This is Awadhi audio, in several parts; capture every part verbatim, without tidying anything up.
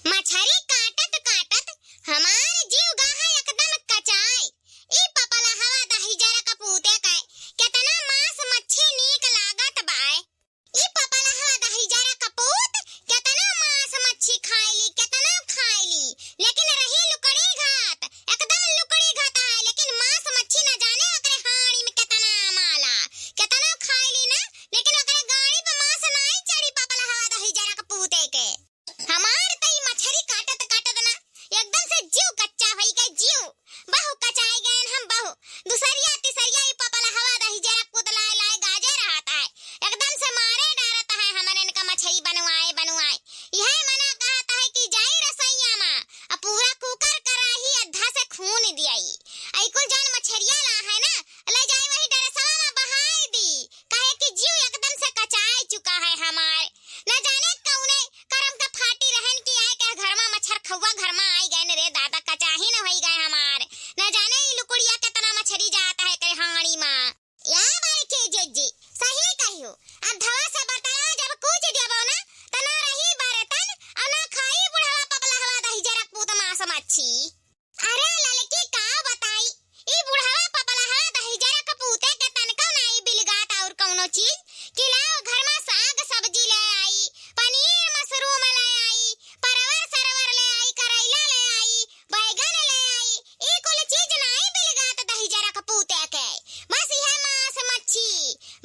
मछरी काटत काटत हमार जीव गा है एकदम कचाई। ई पपलहवा दहिजरा कपूते के केतना मांस मच्छी नीक लागत बाय। ई पपलहवा दहिजरा कपूत केतना मांस मच्छी खाइली, केतना खाइली, लेकिन रही लुकड़ी घात, एकदम लुकड़ी घात है। लेकिन मांस मच्छी न जाने ओकरे हांड़ी में केतना माला, केतना खाइली ना, लेकिन ओकरे गाड़ी पे मांस नाई चढ़ी पपलहवा दहिजरा कपूते के। हमार त ई मछरी काटत काटत ना एकदम से जीव कच्चा होई गए, जीव। बहु कचाई गए हम बहु। दूसरिया तीसरिया ई पपलहवा दहिजरा कपूत लाए लाए गाजे रहत है। एकदम से मारे डरत है हमरे इनका मछरी बनवाए बनवाए। यह मना कहत है कि जाई रसोइया मा, अब पूरा कुकर कराही अद्धा से खून दियाई। आई कुल जौन मछरिया ला है ना, ले जाई वही डरसवा मा बहाई दी। काहे कि जीव एकदम से कचाई चुका है हमार। न जाने कौने करम का फाटी रहन कि आए के घर मा मच्छर खौआ घर मा आई गए न रे दादा, कचाही न होई गए हमार। न जाने ई लुकुड़िया केतना मछरी जात है करे हांड़ी मा। या बारी के जिज्जी, सही कहियो। अधवा से बतला जब कूच देबो ना, त ना रही बर्तन, और ना खाई बुढ़वा पपलहवा दहिजरा कपूत मांस मच्छी। अरे ललकी का बताई, ई बुढ़वा पपलहवा दहिजरा कपूते के तनका नाई बिलगात और कौनो चीज, कि लाओ घर मा साग सब्जी ले आई, पनीर मशरूम ले आई, परवर सरवर ले आई, करैला ले आई, बैगन ले आई, ई कुल चीज नाई बिलगात दहिजरा कपूते के। बस इहे मांस मच्छी,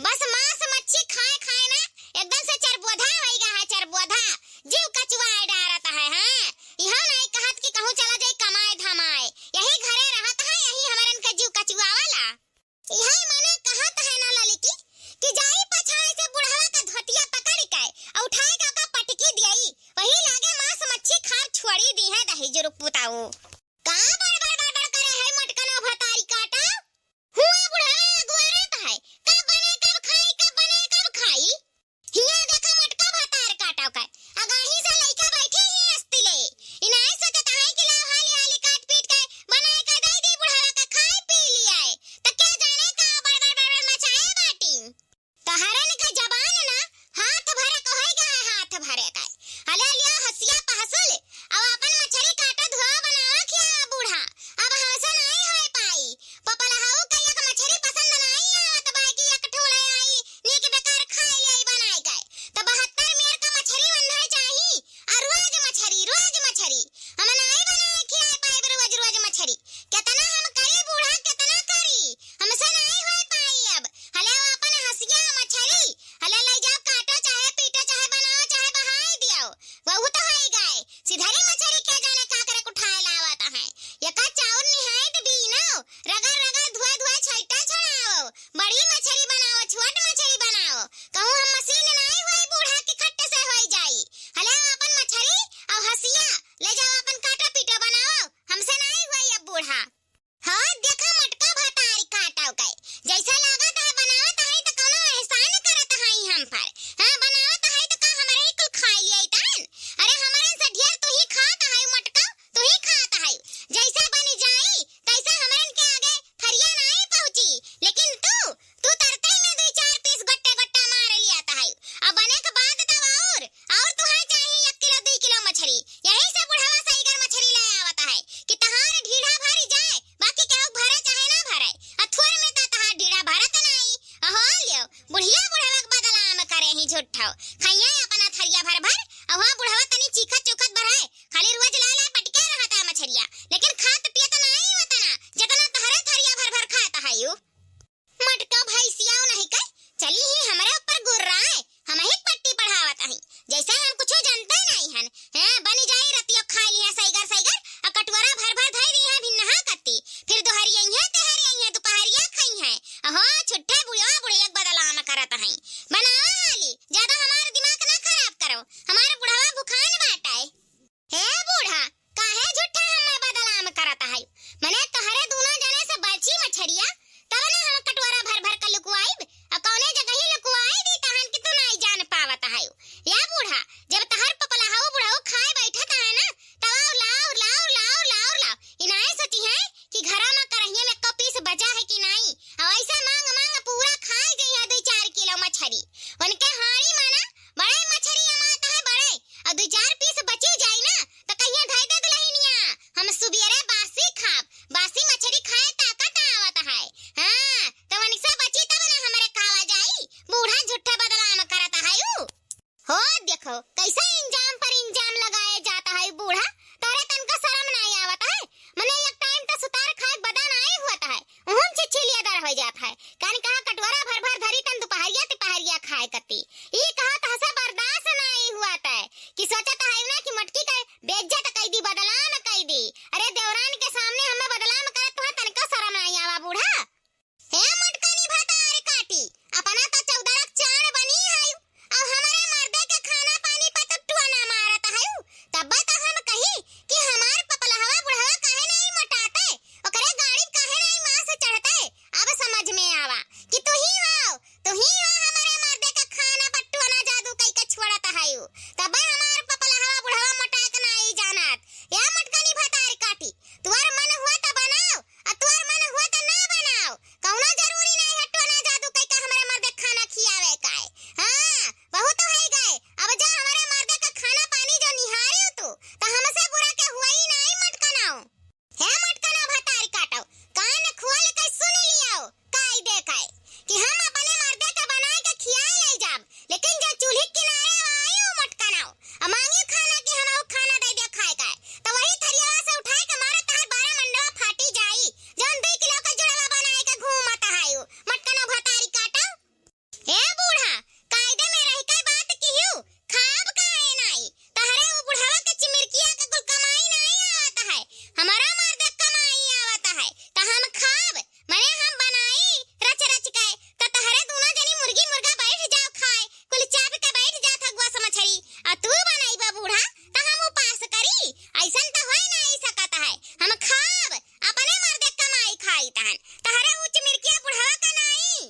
बस मांस मच्छी खाए खाए ना एकदम से चरबोधा होई गा है, चरबोधा। जीव कचुआए डारत है, हाँ? इहो नाई कहत कि कहूँ चला जाई कमाए धमाए। यही घरे रहत है, यही हमरन के जीव कचुआवला। इहे मने कहत है ना ललकी कि जाई पछाए से बुढ़वा का धोतिया पकड़ के और उठाए के ओका पटकी दियाई। वही लागे मांस मच्छी खार छोड़ी दी है दहिजरू पुताऊ। का बड़ बड़ बड़ बड़ करे है मोटकनो भतारी काटा? हुआ बुढ़वा अगुआरत है, कब बने कब खाई, कब बने कब खाई। हिया देखा मोटका भतार काटा का, अगाही से लइका बैठे ही अस्ती ले। इनाई सोचत है कि लाओ हाली हाली काट पीट के बनाए के दे दी बुढ़वा का खाए पी लियाए। त क्या जाने का बड़ बड़ बड़ बड़ मचाए बाटी। तहरन के जबान ना हाथ भरे के होई गा है, हाथ भरे के। हले लिया हसिया पहसुल, अब अपन मछरी काटो धोआ बनावा अइसन त होइ नाहीं सकत है। हम खाब, अपने मर्दे क कमाई खाइत हन। तहरे ऊँच मिर्गिया बुढ़वा क नाहीं।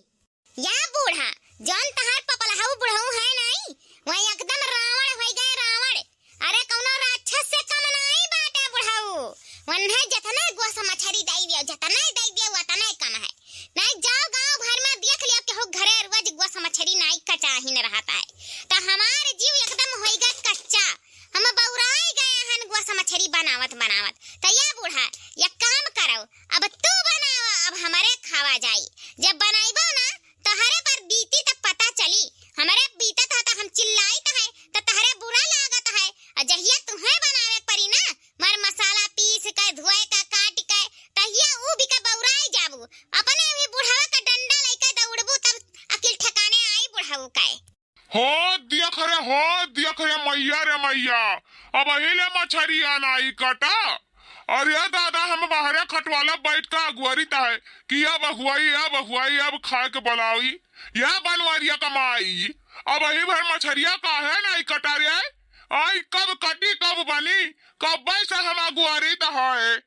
या बूढ़ा, जौन तहार पपलहऊ बुढ़ऊ है नाहीं, वह एकदम रावण होइ गए, रावण। अरे कउनो राक्षस से कम नाहीं बाटे बुढ़ऊ। वन्हे जतने गोस मछरी दइ दियो, जतने दइ दियो, वतने कम है। नाहीं जाओ गाँव भर में देख लियो, केहू घरे रोज गोस मछरी नाहीं कचाहिन रहत है। त हमार जीव एकदम होइ गए कच्चा। हम बउराइ गए हन गोस मछरी बनावत बनावत। त या बूढ़ा, एक काम करो, अब तू बनावा, अब हमरे खावा जाई। जब बनइबो ना, तहरे पर बीती त पता चली। हमरे बीतत ह त हम चिल्लाइत है, त तहरे बुरा लागत है। अ जहिया तुहे बनावे क परी ना, मर मसाला पीस के, धोए के, काट के, तहिया ऊ बिका बउराइ जाबू। अपने भी बुढ़वा क डंडा लइके दउड़बू, तब अकिल ठिकाने आई बुढ़ऊ के। हो देख रे, हो देख रे, मइया रे मइया, अबही ले मछरिया नाहीं कटा। अरे दादा, हम बहरे खटवाला बइठ के अगोरित है कि अब हुआई, अब हुआई, अब खाए के बोलावी। या बनवरिया क माई, अबही भर मछरिया काहे नाहीं कटा रे? आई कब कटी, कब बनी, कब्बे से हम अगोरित है।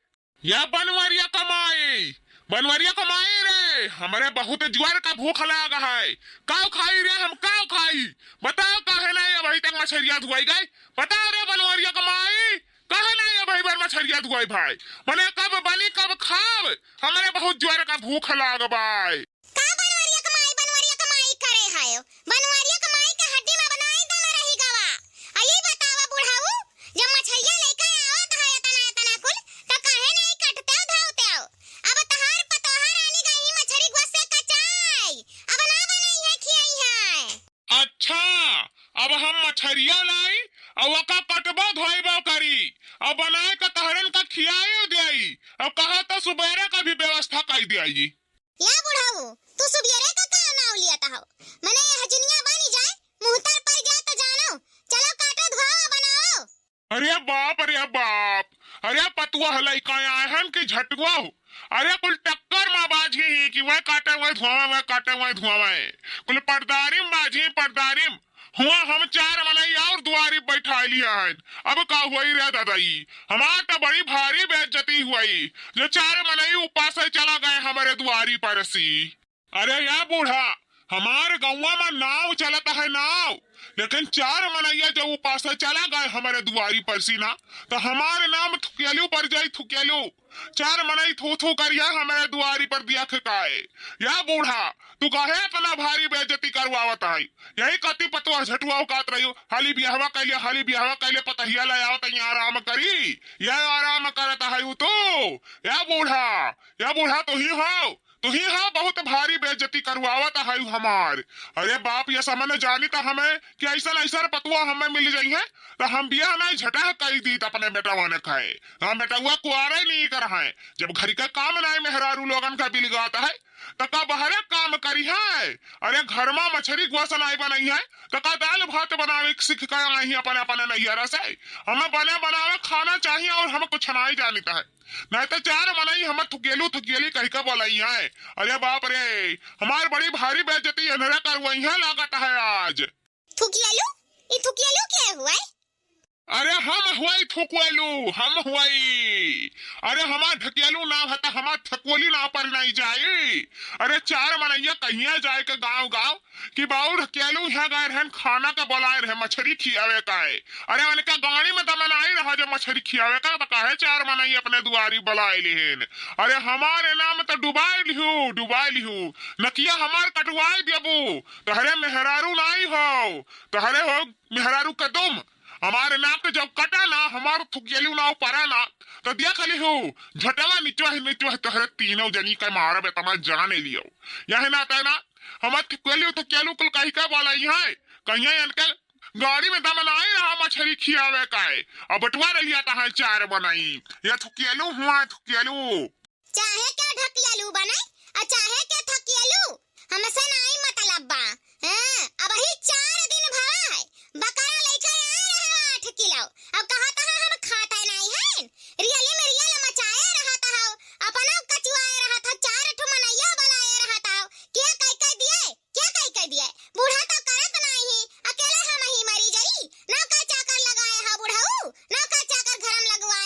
या बनवरिया क माई, बनवरिया क माई रे, हमरे बहुत जोर क भूख लाग है। काउ खाई रे, हम काउ खाई? बताओ, काहे नाहीं अबही तक मछरिया धुआई गई? बताओ रे बनवरिया क माई, काहे नाहीं अबही भर मछरिया धुआई भाई? मने कब बनी, कब खाब? हमरे बहुत जोर क भूख लाग बाय। का बनवरिया क माई, बनवरिया क माई करे हयो? बनवरिया क माई क हड्डी में बनाई दम रही गवा। आ यही बतावा बुढ़ऊ, जब मछरिया लइके आवत है एतना एतना कुल, त काहे नाहीं कटतेउ धउतेउ? अब तहार पतोहा रानी गई मछरी गोस से कचाई, अब ना बनइहैं खियइहैं। अच्छा, अब हम मछरिया लाई, अउ ओका कटबो धोइबो करी, अउ बनाए क तहरन क खियाइउ देई, अउ कहा त सुबेरे क भी व्यवस्था कइ देई। या बुढ़ऊ, तू सुबेरे क का नाव लियत हौ? मने यह जुनिया बनी जाए, मुहतर पइ जाए त जानो। चलो काटो, धोआओ, बनाओ। अरे बाप, अरे बाप, अरे पतुआ लइका आए हन कि झटुआ हो। अरे कुल टक्कर मा बाझी ही कि वह काटे वह धुआवे, वह काटे वह धुआवे। कुल पटदारी म बाझी, पटदारी म। हुआ हम चार मनई और दुआरी बैठाइ लिया हन। अब का हुई रे दादाई, हमार त बड़ी भारी बेइज्जती हुई, जो चार मनई उपासे चला गए हमरे दुआरी पर सी। अरे या बूढ़ा, हमार गौवा मा नाव चलत है नाव, लेकिन चार मनइया जब उपासे चला गए हमरे दुआरी पर सी ना, त हमार नाम थुकेलू पर जाई, थुकेलू। चार मनई थू थू करिया हमरे दुआरी पर दिया खेकाए। या बूढ़ा, तू काहे इतना भारी बेइज्जती करवावत है? यही कती पतवा झटुआ औकात रही हो, हाली बियाहवा कैले, हाली बियाहवा कैले, पतहिया ले आवत यहाँ आराम करी। या आराम करत है उ तू? या बूढ़ा, या बूढ़ा तू ही हो? तुही हाँ बहुत भारी बेइज्जती करवावत है हमार। अरे बाप, ये समन जानी त हमें कि ऐसन ऐसन पतुआ हमें मिल जाई है, त हम बियाह नहीं झटह कई दीत अपने बेटवा ने खाए। हम बेटवा कुआरे नहीं कर है, जब घर का काम नहीं मेहरारू लोगन का बिलगात है, त का बहरे काम करी है? अरे घर मा मछरी गोस नहीं बनई है, त का दाल भात बनावे के सीख के आई अपने अपने नैहरा से? हमें बने बनावे खाना चाहिए और हम कुछ नहीं जानित है। नहीं तो चार मनई हम थुकेलू थुकेली कह के बोलई है। अरे बाप रे, हमार बड़ी भारी बेइज्जती एनरे करवई है लागत है आज। थुकेलू? ई थुकेलू के हुए? अरे हम हुई थुकेलू, हम हुई। अरे हमार ढकेलू नाव है त हमार थकोली नाव पर नहीं जाई। अरे चार मनैया कहिया जाए के गाँव गाँव कि बाउर केलू यहाँ गए रहन, खाना का बोलाए रहे, मछरी खियावे का है। अरे उनका गाड़ी में दमन आई रहा जो मछरी खियावे का, तो काहे चार मनई अपने दुआरी बुलाए लिहिन। अरे हमारे नाम तो डुबाए लिहू, डुबाए लिहू, नकिया हमार कटवाए देबू, तोहरे मेहरारू नाई हो, तोहरे हो मेहरारू कदम। हमारे नाक जब कटा ना, हमार थुकेलू ना परा ना, तो देख लिहू, झटवा निचवा ही निचवा तोहरे तीनों जनी का मारब इतना जाने लियो। यही नाते ना, हम थुकेलू, थुकेलू कुल कही के बोला ही है। कहिया इनके गाड़ी में दम नाई रहा मछरी खियावे का है। अब बटवा लिया त है चार मनई। ये थुकेलू हुआ, थुकेलू। चाहे के ढकेलू बने, आ चाहे के थकेलू, हमसे नाई मतलब बा। हैं, अब ही चार दिन भवा है, बकरा लेके आए रहे आठ किलो। अब कहा त हम खाते नाई हैं। रियली में रियल मचाए रहत हौ, अपना कचुआए रहत हौ, चार ठो मनैया बुलाए रहत हौ। के कह कह दिए, के कह कह दिए? बूढ़ा तो करत नाई है, अकेले हम ही मरी जाई। नौकर चाकर लगाए हा बुढ़ऊ, नौकर चाकर घर में लगवाए।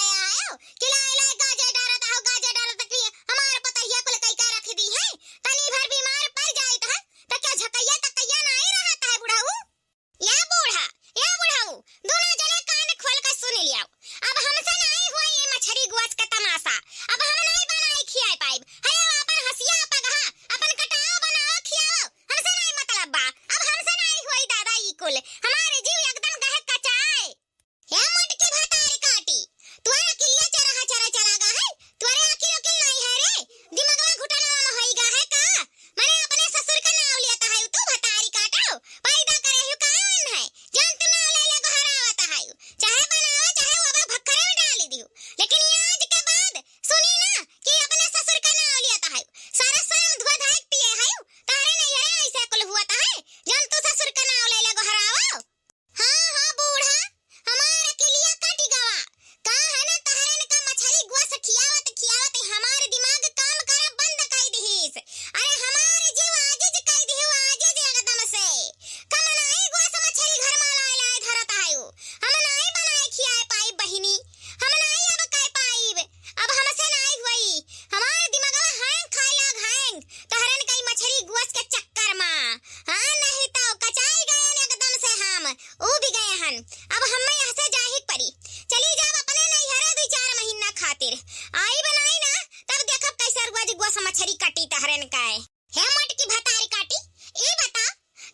मछरी काटी तहरेन का है। हे मोटकी भतारी काटी, ई बता,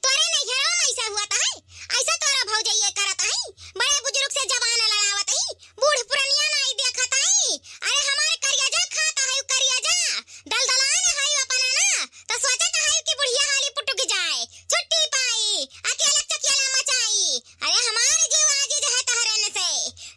तोरे नैहरवा में ऐसा हुआ त है? ऐसा तोरा भौजइये करत है? बड़े बुजुर्ग से जबान लड़ावत है, बूढ़ पुरनिया नाई देखत है। अरे हमार करिया जा खात है, करिया जा। दलदलान है अपना ना, तो सोचत है कि बुढ़िया हाली पुटुक जाए, छुट्टी पाई, अकेला चकियाला मचाई। अरे हमार जीव आजिज है तहरेन से,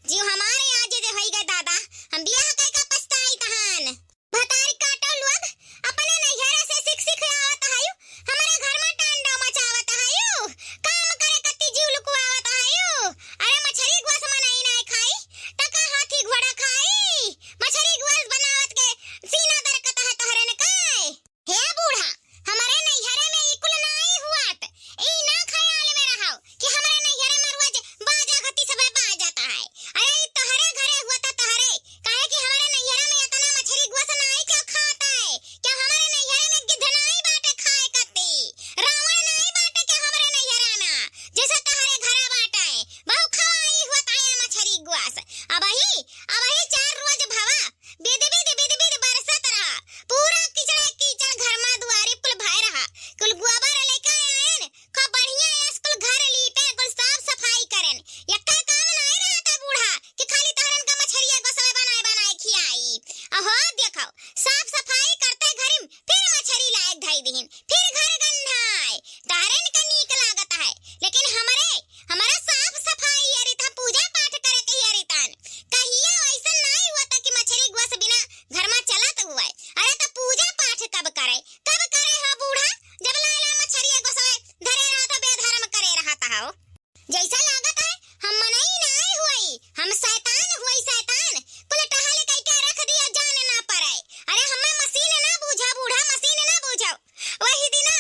जीव हमार आजिज होई गए दादा, हम बियाह कइके पछताई तहन। भतारी काटो लोग, अपने नैहरा से सीख सीख आवत हयू, हमरे घर में टांडो मचावत हयू, काम करे कत्ती जीव लुकुआवत हयू। अरे मछरी गोस मनई नाय खाई, त का हाथी घोड़ा खाई? मछरी गोस बनावत के सीना दरकत है तोहरे न काय? हे बूढ़ा, हमरे नैहरे में ई कुल नाई हुआत, ई ना ख्याल में रहो कि हमरे नैहरे में रोज बाजा घटी सबे बाजत है। अरे ई तोहरे घरे हुआ था तोहरे, काहे कि हमरे नैहरे में इतना मछरी गोस नाई के खात है, क्या हमरे नैहरे में गिद्ध नाई बाटे खाए कत्ती, रावण नाई बाटे क्या हमरे नैहरे में, जैसे तोहरे घरे बाटे, बहु खवाई हुआ ताया मछरी गोस। अबही, अबही चार रोज भवा, बिद बिद बिद बिद बरसत रहा, पूरा कीचड़ा कीचड़ घर मा दुआरी कुल भय रहा, कुल गोबर लेके आयन, खूब बढ़िया यस कुल घर लीपे, कुल साफ सफाई करेन। यक्का काम नाय रहता बूढ़ा कि खाली तहरन का मछरिया गोसवे बनाए बनाए खियाई। अहो देखो, साफ सफाई करते घरी फिर मछरी लायक धई दिहिन, फिर घर गन्हाए। तहरन का नीक लागत है, लेकिन हमरे, हमरा साफ सफाई यरिता, पूजा पाठ करे के यरितन। कहिया ऐसा नाय हुआ था कि मछरी गोस बिना घर मा चलत हुआ। अरे तो पूजा पाठ कब करे, कब करे हो बूढ़ा? जब लायला मछरिया गोसवे धरे रहा था, बेधर्म करे रहा था हो। जैसा लागत है हम मनई नाय हुई, हम शैतान हुई, शैतान। कुल टहल कइके रख दिया, जान ना पड़े। अरे हमें मशीन ना बूझो बूढ़ा, मशीन ना बूझो। वही दिना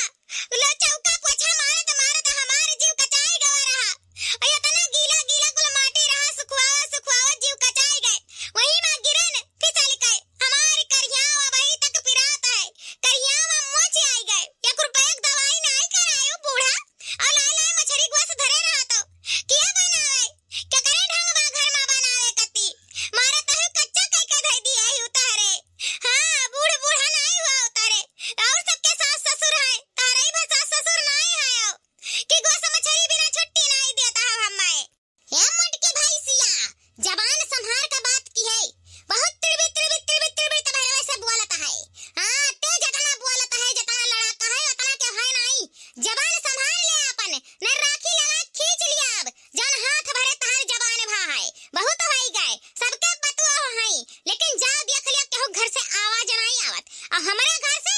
लो चौका पोछा मारत मारत हमार जीव कचाई गवा रहा। अरे इतना गीला गीला कुल माटी रहा, सुखवावा सुखवावा जीव कचाई गए। वही मा गिरन फिसल गए। हमार करियावा अबही तक पिरात है। करियावा मोच आई गए। एक रुपया के दवाई नाय करायो बूढ़ा। और लाय लाय मछरी गोस धरे रहा तो। किया बनावे? केकरे ढंग बा घर मा बनावे कती? मारा तहु कच्चा कइके धई दिया ही उतारे। हाँ, बूढ़ बूढ़ा नाय हुआ उतारे। और सबके सास ससुर है, तारई भा सास ससुर नाय है। कि गोस मछरी बिना छुट्टी नाई देता है हम्मे। हे मोटकी भैंसिया, जबान संभार के बात की है। बहुत तिड़बिड़, तिड़बिड़, तिड़बिड़, तिड़बिड़ तुम्हारे वैसे बोलत है। हाँ, ते जतना बोलत है, जतना लड़ाका है, उतना के है नाई। जबान संभार ले आपन, न राखी लगा खींच लिया अब। जौन हाथ भरे तहार जबान भा है, बहुत होई गए, सबके बतुआ हो हई, लेकिन जा देख लिया केहू घर से आवाज नाई आवत। और हमरे घर से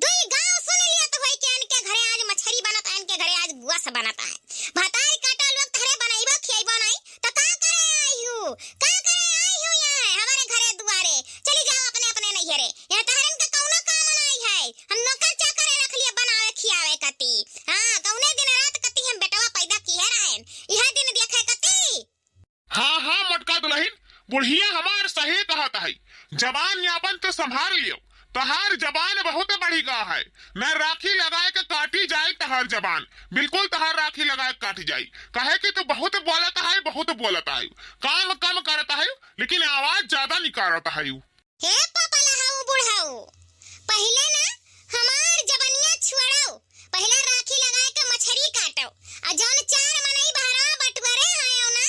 दुई गांव सुन लिया तो होई कि इनके घरे आज मछरी बनत है, इनके घरे आज गोस बनत है। भतार काटा लोग तहरे बनइबो खियइबो नाई, तो का करे आई हूँ, का करे आई हूँ यहाँ हमरे घरे दुआरे? चली जाओ अपने अपने नैहरे, यहाँ तहरन का कौनो काम नाई है। हम नौकर चाकर रख लिए बनावे खियावे कती। हाँ, कौने दिन रात कती हम बेटवा पैदा किहे रहेन, यह दिन देखे कती। हाँ, हाँ, मोटका दुलहिन, बुढ़िया हमार सही कहत है। जबान यापन तो संभार लियो। तहार जबान बहुत बढ़ी गा है। मैं राखी लगाए के काटी जाई तहार जबान। बिल्कुल तहार राखी लगाए के काटी जाई। काहे कि तू बहुत बोलत है, बहुत बोलत है। काम कम करत है, लेकिन आवाज ज्यादा निकारत है। हे पपलहऊ बुढ़ऊ, पहिले ना हमार जबनिया छुअड़ऊ, पहिले राखी लगाए के मछरी काटऊ, आ जौन चार मनई बहरा बटुअरे हयो ना,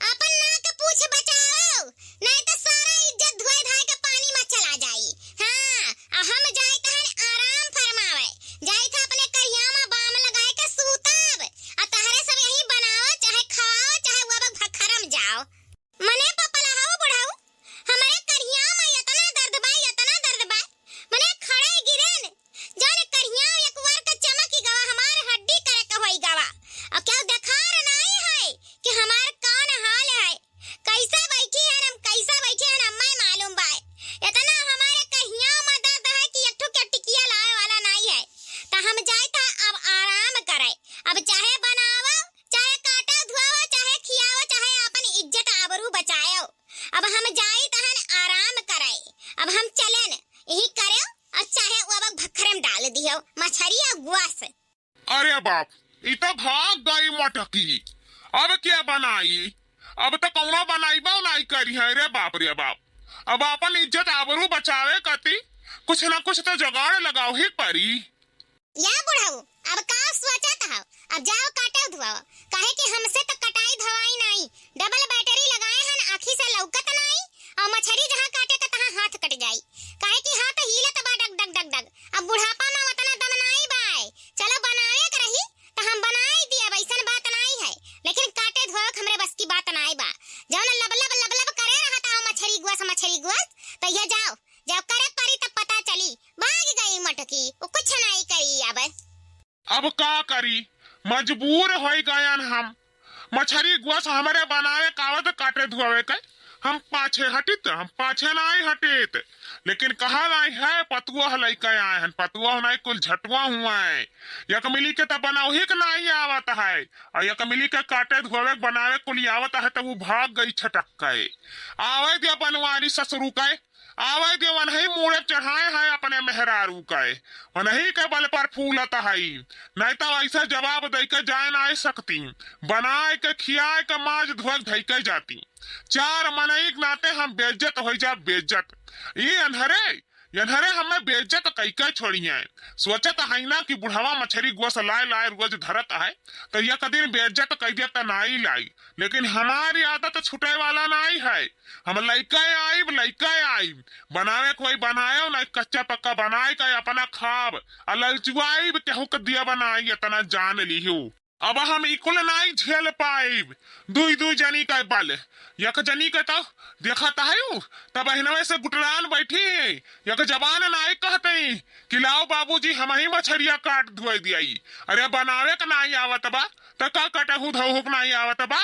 आपन नाक पूछ बचाओ, नहीं तो सारा इज्जत धोए धाए के पानी में चला जाई। हाँ, आ हम जाइत हन आराम फरमावे, जाइत हन अपने करिया में बाम लगाए के सूतब, आ तहरे सब यही बनाओ, चाहे खाओ, चाहे वो अब भखरम जाओ। मने पपलहऊ बुढ़ऊ, हमरे करिया में इतना दर्द बा, इतना दर्द बा, मने खड़े गिरेन, जाने करिया एक बार का चमकी गवा, हमार हड्डी करे के होई गवा। और क्या देखार नाई है कि हमार कौन हाल है, कैसे बैठी है हम, कैसे बैठी है, हमें मालूम बा। इतना हमारे करिया में दर्द है कि एक ठो के टिकिया लाए वाला नाई है। तो हम जाइत है अब आराम करे, अब चाहे बनावो, चाहे काटो, धुआवो, चाहे खियावो, चाहे अपन इज्जत आबरू बचायो। अब हम जाइत हन आराम करे, अब हम चलेन, यही करे, और चाहे वो अब भखरे में डाल दियो मछरी और गोस। अरे बाप, ई तो भाग गई मोटकी, अब क्या बनाई? अब तो कौनो बनाई बा नाई करी है रे बाप रे बाप। अब अपन इज्जत आबरू बचावे कती कुछ ना कुछ तो जुगाड़ लगावही परी। या बुढ़ऊ, अब का सोचत हव? अब जाओ काटो धुआओ, काहे कि हमसे तो कटाई धोवाई नाई। डबल बैटरी लगाए हन, आँखी से लौकत नाई, और मछरी जहाँ काटे के तहाँ हाथ कट जाई, काहे कि हाथ हीलत बा डग डग डग डग। अब बुढ़ापा में उतना दम नाई बाय। चलो बनावे के रही तो हम बनाई दिया, अब ऐसन बात नाई है, लेकिन काटे धोवे के हमरे बस की बात नाई बा। जौन लब लब लब लब करे रहत हव मछरी गुआस, मछरी गुआस, तो ये जाओ, जब करे परी तब पता चली। भाग गई मटकी, वो कुछ नाई करी अब। अब का करी, मजबूर होई गयन हम। मछरी गुआस हमरे बनावे का आवत काटे धुआवे के, हम पाछे हटित, हम पाछे नाई हटित। लेकिन कहा नाई है, पतुआ लइके आए हन, पतुआ नाई कुल झटुआ हुआ है। एक मिली के त बनौही के नाई आवत है, और एक मिली के काटे धुआवे के बनावे कुल आवत है, त वो भाग गई छटक के। आवे दिया बनवारी ससुरू के, आवे दे, वनही मूड़े चढ़ाए है अपने मेहरारू के, वनही के बल पर फूलत हई। नहीं तो ऐसा जवाब दे के जाए ना सकती, बनाए के खियाए के माज धोए धई के जाती। चार मनई के नाते हम बेइज्जत हो जा, बेइज्जत। ई अन्हरे, अन्हरे हमें बेइज्जत कई के छोड़िए। सोचत हई ना कि बुढ़वा मछरी गोस लाए लाए रोज धरत है, तो एक दिन बेइज्जत कई दिया त नाई लाई। लेकिन हमारी आदत छूटे वाला नाई है। हम लइके आइब, लइके आइब। बनावे के होई बनायो, नाई कच्चा पक्का बनाए के अपना खाब। आ ललचुआइब केहू के दिया बनाई, इतना जान लिहू। अब हम इकुल नाई झेल पाइब। दुई दुई जनी का बल, एक जनी के तो देखत हयू, तब बहिनवे से गुटरान बैठी, एक जबान नाई कहते कि लाओ बाबूजी, हम ही मछरिया काट धोए दियाई। अरे बनावे के नाई आवत बा, त का कटहू धोहू के नाई आवत बा?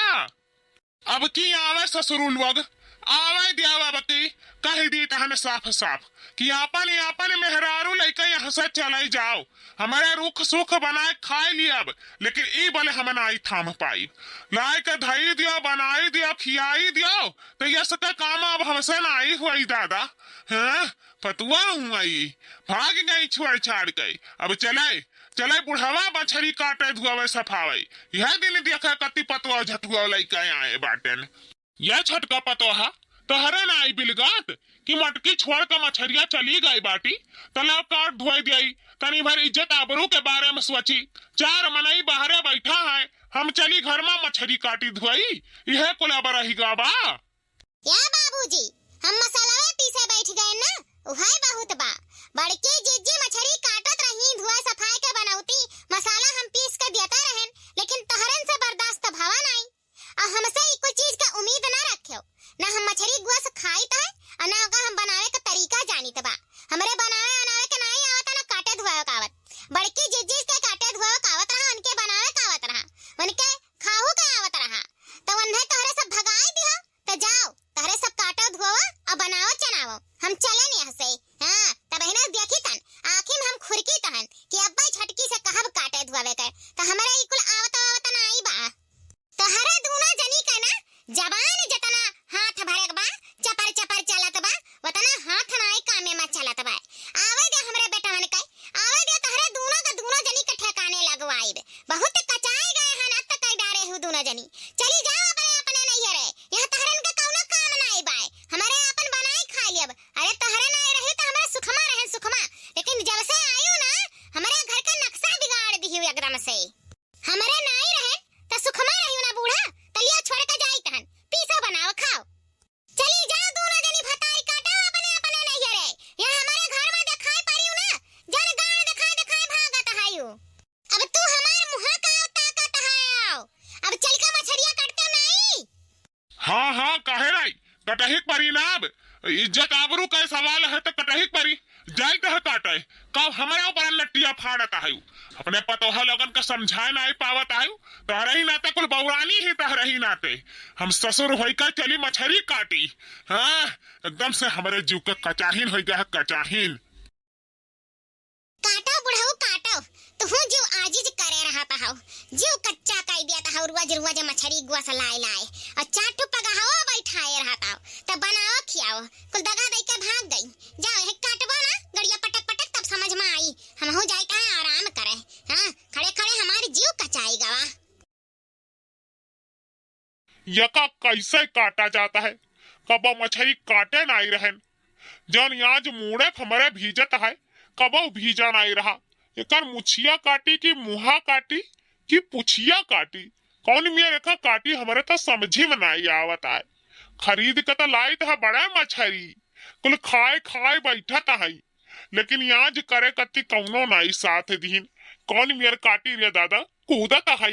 अब की आवे ससुरू लोग, आवे दियावा बकी, कह दी तहन साफ साफ कि आपन आपन मेहरारू लइके यहाँ से चले जाओ, हमारे रुख सुख बनाए खाए लियब, लेकिन ई बले हम नाई थाम पाई। लाए के धई दियो, बनाई दियो, खियाई दियो, तो यस का काम अब हमसे नाई होई दादा। हैं? पतुआ हुआई, भाग गई छोड़ छाड़ के। अब चले, चले बुढ़वा मछरी काटे धुआवे सफावे। यह दिन देखा कति पतुआ झटुआ लइके आए बाटेन। यह छोटका पतोहा, तोहरे नाई बिलगात कि मटकी छोड़ के मछरिया चली गई बाटी, तलाब काट धोई दियाई, तनी भर इज्जत आबरू के बारे में सोची। चार मनई बाहरे बैठा है, हम चली घर में मछरी काटी धोई, यह कुल अब रही गा बा। या बाबूजी, हम मसालवे पीसे बैठ गए ना, उहे बहुत बा। बड़की जिज्जी मछरी काटत रही, धुआ सफाई के बनौती, मसाला हम पीस के देते रहन, लेकिन तहरन से बर्दाश्त भवा नाई। और हमसे ई कुल चीज के उम्मीद ना रखेव, ना हम मछरी गुआ से खाइत है, और ना ओका हम बनावे के तरीका जानित बा। हमरे बनावे अनावे के नाई आवत, ना काटे धुआवे के आवत। बड़की जिज्जी के काटे धुआवे के आवत रहा, उनके बनावे के आवत रहा, उनके खाहू के आवत रहा, तो उन्हें तोहरे सब भगाई दिहो। त जाओ, तहरे सब काटो धुआवा और बनाओ चनावो, हम चले नहीं हंसे। हाँ, तब हिना देखी तन, आँखी में हम खुरकी तहन कि अब्बा झटकी से कहब काटे धुआवे के, त हमरा ई कुल आवत आवत ना आई बा। तहरे दूनो जनी के ना जबान जतना हाथ भरे के बा, चपर चपर चलत बा, वतना हाथ नाई कामे में चलत बा। आवे दे हमरे बेटवन के, आवे दे तहरे दूनो के दूनो जनी के ठेकाने लगवाइब। बहुत कचाए गए हन, अत कई डारे हु दूनो जनी। चली जाओ अपने अपने नैहरे, यहाँ तहरन के कौनो काम नाई बाय। हमारे आपन बनाई खाई लियब। अरे तहरे नाई रही त हमारे सुखमा रहन सुखमा, लेकिन जब से आयु ना, हमारे घर का नक्शा बिगाड़ दिहु एकदम से। हमारे नाई रहन त सुखमा रही ना बूढ़ा, त लियो छोड़ के जाई तहन, पीसो बनाओ खाओ। चली जाओ दूनो जनी भताई काटो अपने अपने नैहरे, यहाँ हमारे घर में देखाई परियो ना, जन गाड़ देखाई देखाई भागत हायु। अब तू हमार मुँह का ताकत है आओ। अब चल के मछरिया काटते नाई। हाँ, हाँ, काहे नाई? कटही के परी ना अब। इज्जत आबरू का सवाल है तो कटही के परी। जाई तह काटे। कब हमारे ऊपर नटिया फाड़त है। अपने पतोहा लोगन का समझाए नाई पावत है। तहरही नाते कुल बौरानी ही तहरही नाते। हम ससुर होई का चली मछरी काटी। हाँ, एकदम से हमारे जीव के कचाहिन होई गया है, कचाहिन। काटो बुढ़ऊ काटो, तुहू जीव आजिज करे रहत हौ, जीव कच्चा कई दियत हौ, रोज रोज मछरी गोस लाए लाए, और चार ठो पगहवा बैठाए रहत हौ, तब बनाओ खियाओ, कुल दगा दई के भाग गई। जाओ, यह काटबो ना, गड़िया पटक पटक तब समझ में आई, हमहू जाइत है आराम करे। हाँ, खड़े खड़े हमार जीव कचाई गवा। यका कैसे काटा जाता है? कबो मछरी काटे नाई रहन, जौन आज मूड़े हमरे भीजत है, कबहु भीजा नाई रहा। एकर मुछिया काटी कि मुहा काटी कि पुछिया काटी, कौन मेर एका काटी, हमरे त समझी में नाई आवत आय। खरीद के त लाइत है बड़े मछरी, कुल खाए खाए बैठत है, लेकिन आज करे कति कौनो नाई साथ दीन। कौन मेर काटी रे दादा, कूदत है।